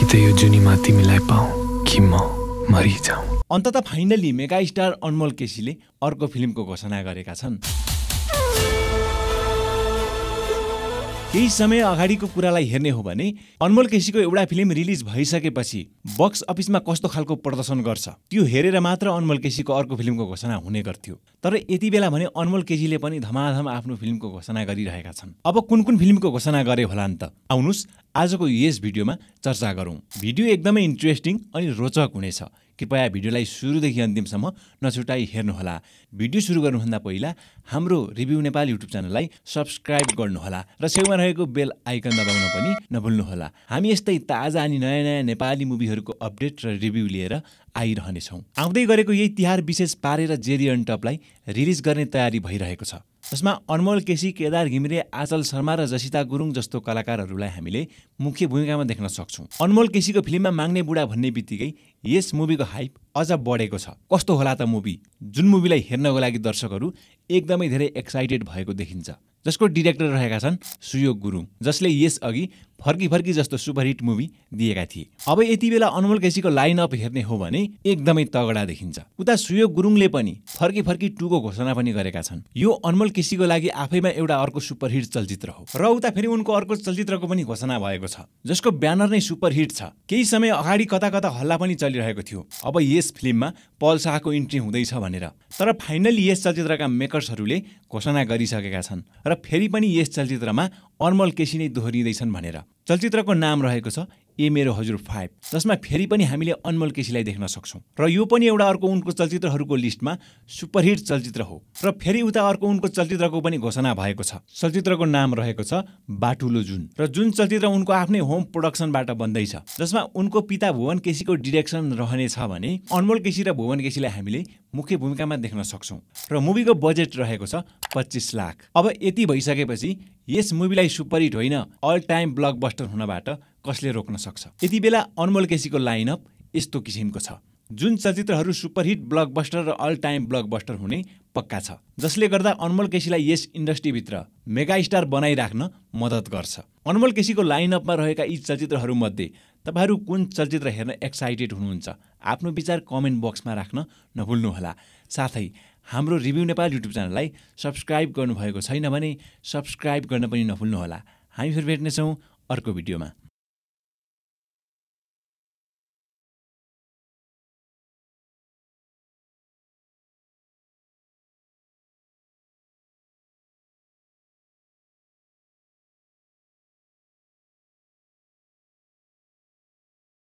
त यो जुनीमा तिमीलाई पाऊँ कि म मरिजाऊँ। अन्ततः फाइनली मेगा स्टार अनमोल केसीले अर्को फिल्मको घोषणा गरेका छन्। केही समय अगाडिको कुरालाई हेर्ने हो भने अनमोल केसीको एउटा फिल्म रिलिज भइसकेपछि बक्स अफिसमा कस्तो खालको प्रदर्शन गर्छ त्यो हेरेर मात्र अनमोल केसीको अर्को फिल्मको घोषणा हुने गर्थ्यो। तर यति बेला भने अनमोल केसीले पनि धमाधम आफ्नो फिल्मको घोषणा गरिरहेका छन्। अब कुन फिल्मको घोषणा गरे होला नि त? आउनुस् आजको यस भिडियोमा चर्चा गरौँ। भिडियो एकदमै इन्ट्रेस्टिङ अनि रोचक हुनेछ। कृपया भिडियोलाई सुरुदेखि अन्तिमसम्म नछुटाई हेर्नुहोला। भिडियो सुरु गर्नुभन्दा पहिला हाम्रो रिभ्यू नेपाल युट्युब च्यानललाई सब्स्क्राइब गर्नुहोला र छेउमा रहेको बेल आइकन दबाउन पनि नभुल्नुहोला। हामी यस्तै ताजा अनि नयाँ नेपाली मुभीहरूको अपडेट र रिभ्यू लिएर आइरहनेछौँ। आउँदै गरेको यही तिहार विशेष पारेर जेरी अनटपलाई रिलिज गर्ने तयारी भइरहेको छ, जसमा अनमोल केसी, केदार घिमिरे, आचल शर्मा र जसिता गुरुङ जस्तो कलाकारहरूलाई हामीले मुख्य भूमिकामा देख्न सक्छौँ। अनमोल केसीको फिल्ममा माग्ने बुढा भन्ने बित्तिकै यस मुभीको हाइप अझ बढेको छ। कस्तो होला त मुभी? जुन मुभीलाई हेर्नको लागि दर्शकहरू एकदमै धेरै एक्साइटेड भएको देखिन्छ, जसको डिरेक्टर रहेका छन् सुयोग गुरुङ, जसले यस अघि फर्की जस्तो सुपरहिट मुभी दिएका थिए। अब यति बेला अनमोल केसीको लाइन अप हेर्ने हो भने एकदमै तगडा देखिन्छ। उता सुयोग गुरुङले पनि फर्की 2 को घोषणा पनि गरेका छन्। यो अनमोल केसीको लागि आफैमा एउटा अर्को सुपरहिट चलचित्र हो। र उता फेरि उनको अर्को चलचित्रको पनि घोषणा भएको छ, जसको ब्यानर नै सुपरहिट छ। केही समय अगाडि कता हल्ला पनि चलिरहेको थियो अब यस फिल्ममा पल शाहको इन्ट्री हुँदैछ भनेर। तर फाइनली यस चलचित्रका मेकर्सहरूले घोषणा गरिसकेका छन् र फेरि पनि यस चलचित्रमा अनमोल केसी नै दोहोरिँदैछन् भनेर। चलचित्रको नाम रहेको छ ए मेरो हजुर 5, जसमा फेरि पनि हामीले अनमोल केसीलाई देख्न सक्छौँ। र यो पनि एउटा अर्को उनको चलचित्रहरूको लिस्टमा सुपरहिट चलचित्र हो। र फेरि उता अर्को उनको चलचित्रको पनि घोषणा भएको छ। चलचित्रको नाम रहेको छ बाटुलो जुन, र जुन चलचित्र उनको आफ्नै होम प्रोडक्सनबाट बन्दैछ, जसमा उनको पिता भुवन केसीको डिरेक्सन रहनेछ भने अनमोल केसी र भुवन केसीलाई हामीले मुख्य भूमिकामा देख्न सक्छौँ। र मुभीको बजेट रहेको छ 25 लाख। अब यति भइसकेपछि यस मुभीलाई सुपरहिट होइन अल टाइम ब्लकबस्टर हुनबाट कसले रोक्न सक्छ? यति बेला अनमोल केसीको लाइनअप यस्तो किसिमको छ, जुन चलचित्रहरू सुपरहिट, ब्लकबस्टर र अल टाइम ब्लकबस्टर हुने पक्का छ, जसले गर्दा अनमोल केसीलाई यस इन्डस्ट्रीभित्र मेगा स्टार बनाइराख्न मद्दत गर्छ। अनमोल केसीको लाइनअपमा रहेका यी चलचित्रहरूमध्ये तपाईहरू कुन चलचित्र हेर्न एक्साइटेड हुनुहुन्छ? आफ्नो विचार कमेन्ट बक्समा राख्न नभुल्नुहोला। साथै हाम्रो रिभ्यू नेपाल युट्युब च्यानललाई सब्स्क्राइब गर्नुभएको छैन भने सब्स्क्राइब गर्न पनि नभुल्नुहोला। हामी फेरि भेट्नेछौँ अर्को भिडियोमा।